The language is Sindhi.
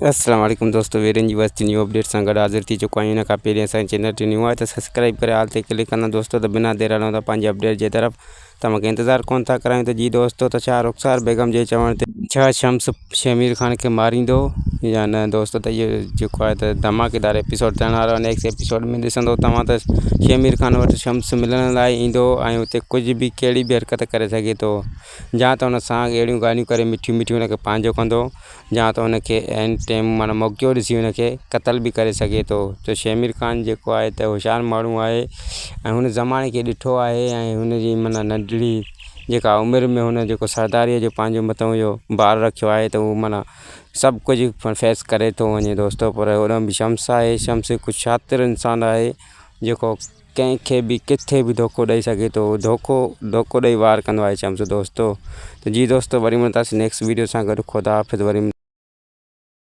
السلام عليڪم دوستو ويرين جي وستي نيو اپڊيٽ سان گڏ حاضر ٿي چڪو آهيون ان کان پهرين اسان جي چينل تي نيو آهي ته سبسڪرائب ڪري آل تي ڪلڪ ڪندا دوستو ته بنا دير هلون ٿا پنهنجي اپڊيٽ جي طرف توهان کي انتظار ڪون ٿا ڪرايون ته جي دوستو ته ڇا رخسار بيگم جي چوڻ تي ڇا شمس شهمير خان کي ماريندو يا نه دوستو ته اهو جيڪو آهي ته ڌماڪيدار ايپيسوڊ ٿيڻ وارو آهي نيڪسٽ ايپيسوڊ ۾ ڏسندو توهان ته شهمير خان وٽ شمس ملڻ لاء ايندو ۽ اتي ڪجهه به ڪهڙي به حرڪت ڪري سگهي ٿو يا ته ان سان اهڙيون ڳالهيون ڪري مٺيون مٺيون ان کي پنهنجو ڪندو يا ته ان کي عين ٽيم معنيٰ موقعو ڏسي ان کي قتل به ڪري سگهي ٿو ته شهمير خان جيڪو آهي ته هوشيار ماڻهو آهي ۽ هن زماني کي ڏٺو آهي ۽ هن جي معنيٰ ننڍڙي جيڪا عمر ۾ هن جيڪو سرداريء جو پنهنجو مٿان اهو بار رکيو آهي ته هو معنيٰ سڀ ڪجهه فيس ڪري ٿو وڃي دوستو پر هوڏانهن به شمس آهي شمس هڪ شاطر انسان آهي جيڪو ڪنهن کي به ڪٿي به ڌوڪو ڏئي سگهي ٿو ڌوڪو ڌوڪو ڏئي وار ڪندو آهي شمس دوستو ته جي دوستو وري ملنداسين نيڪسٽ ويڊيو سان گڏ خدا حافظ وري.